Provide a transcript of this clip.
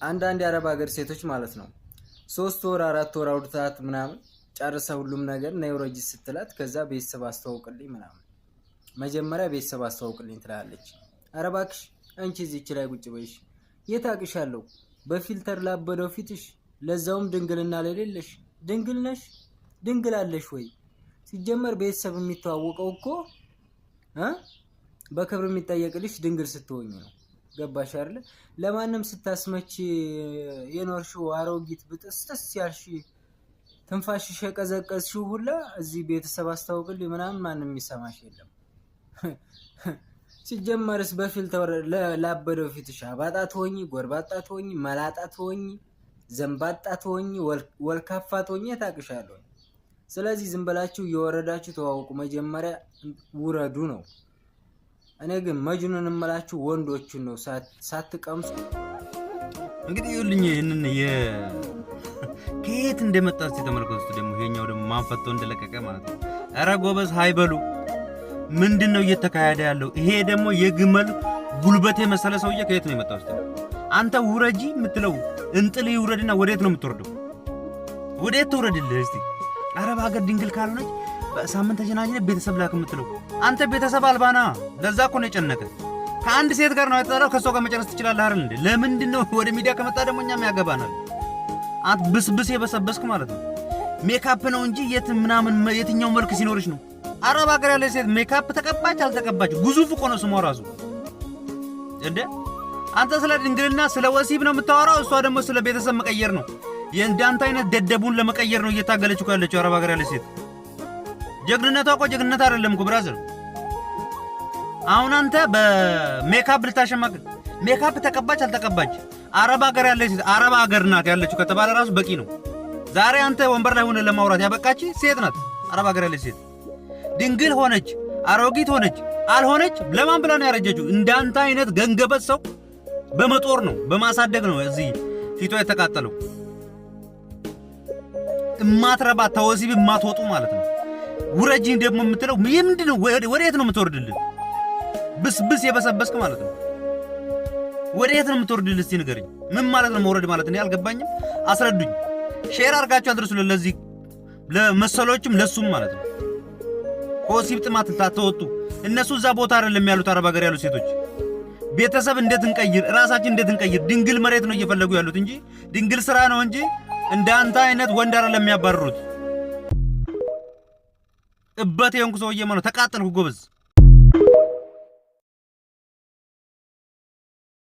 አንዳንድ የአረብ ሀገር ሴቶች ማለት ነው፣ 3 ወር 4 ወር አውርታት ምናምን ጨርሰ ሁሉም ነገር ነይ ውረጂ ስትላት፣ ከዛ ቤተሰብ አስተዋውቅልኝ ምናምን፣ መጀመሪያ ቤተሰብ አስተዋውቅልኝ ትላለች። ኧረ እባክሽ አንቺ እዚች ላይ ቁጭ በይሽ፣ የት አቅሻለሁ? በ filter ላበደው ፊትሽ፣ ለዛውም ድንግልና ለሌለሽ። ድንግል ነሽ? ድንግል አለሽ ወይ? ሲጀመር ቤተሰብ የሚተዋወቀው እኮ በክብር የሚጠየቅልሽ ድንግል ስትሆኝ ነው። ገባሽ አይደለ? ለማንም ስታስመች የኖርሽው አሮጊት ብጥስጥስ ያልሽ፣ ትንፋሽሽ የቀዘቀዝሽው ሁላ እዚህ ቤተሰብ አስታውቅልኝ ምናምን ማንም የሚሰማሽ የለም። ሲጀመርስ በ filter ላበደው ፊትሽ አባጣ ትሆኚ፣ ጎርባጣ ትሆኚ፣ መላጣ ትሆኚ፣ ዘንባጣ ትሆኚ፣ ወልካፋ ትሆኚ ታቅሻለሁ። ስለዚህ ዝም ብላችሁ እየወረዳችሁ ተዋውቁ። መጀመሪያ ውረዱ ነው። እኔ ግን መጅኑን እምላችሁ ወንዶቹን ነው ሳትቀምሱ። እንግዲህ ይኸውልኝ፣ ይህንን ከየት እንደመጣ እስቲ ተመልከቱት። ደግሞ ይሄኛው ደግሞ ማን ፈቶ እንደለቀቀ ማለት ነው። ኧረ ጎበዝ ሃይበሉ፣ ምንድን ነው እየተካሄደ ያለው? ይሄ ደግሞ የግመል ጉልበት የመሰለ ሰውዬ ከየት ነው የመጣው? እስቲ አንተ ውረጂ የምትለው እንጥል ይውረድና ወዴት ነው የምትወርደው? ወዴት ትውረድልህ እስቲ? አረብ ሀገር ድንግል ካልሆነች በሳምንት ተጀናጅነ ቤተሰብ ላክ የምትለው አንተ ቤተሰብ አልባና። ለዛ እኮ ነው የጨነቀ። ከአንድ ሴት ጋር ነው የተጣላው። ከእሷ ጋር መጨረስ ትችላለህ አይደል እንዴ? ለምንድን ነው ወደ ሚዲያ ከመጣ ደግሞ እኛም ያገባናል። አንተ ብስብስ የበሰበስክ ማለት ነው። ሜካፕ ነው እንጂ የት ምናምን የትኛው መልክ ሲኖርሽ ነው? አረብ ሀገር ያለች ሴት ሜካፕ ተቀባች አልተቀባች ግዙፍ እኮ ነው ስሟ ራሱ እንዴ። አንተ ስለ ድንግልና ስለ ወሲብ ነው የምታወራው፣ እሷ ደግሞ ስለ ቤተሰብ መቀየር ነው። የእንዳንተ አይነት ደደቡን ለመቀየር ነው እየታገለች እኮ ያለችው አረብ ሀገር ያለች ሴት። ጀግንነቷ እኮ ጀግንነት አይደለም እኮ brother። አሁን አንተ በሜካፕ ልታሸማቅቅ፣ ሜካፕ ተቀባች አልተቀባች አረብ ሀገር ያለች ሴት አረብ ሀገር ናት ያለችው ከተባለ ራሱ በቂ ነው። ዛሬ አንተ ወንበር ላይ ሆነ ለማውራት ያበቃች ሴት ናት። አረብ ሀገር ያለች ሴት ድንግል ሆነች፣ አሮጊት ሆነች አልሆነች ለማን ብላ ነው ያረጀችው? እንዳንተ አይነት ገንገበት ሰው በመጦር ነው በማሳደግ ነው እዚህ ፊቷ የተቃጠለው። እማትረባ ተወሲብ እማትወጡ ማለት ነው። ውረጂ ደግሞ የምትለው ምንድን ነው? ወዴት ነው የምትወርድልን? ብስብስ የበሰበስክ ማለት ነው። ወዴት ነው የምትወርድልን? እስቲ ንገረኝ። ምን ማለት ነው መውረድ ማለት? እኔ አልገባኝም። አስረዱኝ። Share አድርጋችሁ አድርሱልን ለዚህ ለመሰሎችም ለሱም ማለት ነው። ከወሲብ ጥማት ታተወጡ እነሱ እዛ ቦታ አይደለም ያሉት። አረብ ሀገር ያሉ ሴቶች ቤተሰብ እንዴት እንቀይር፣ ራሳችን እንዴት እንቀይር፣ ድንግል መሬት ነው እየፈለጉ ያሉት እንጂ ድንግል ስራ ነው እንጂ እንዳንተ አይነት ወንድ አይደለም የሚያባርሩት። እበት የሆንኩ ሰውዬ ማለት ተቃጠልኩ ጎበዝ።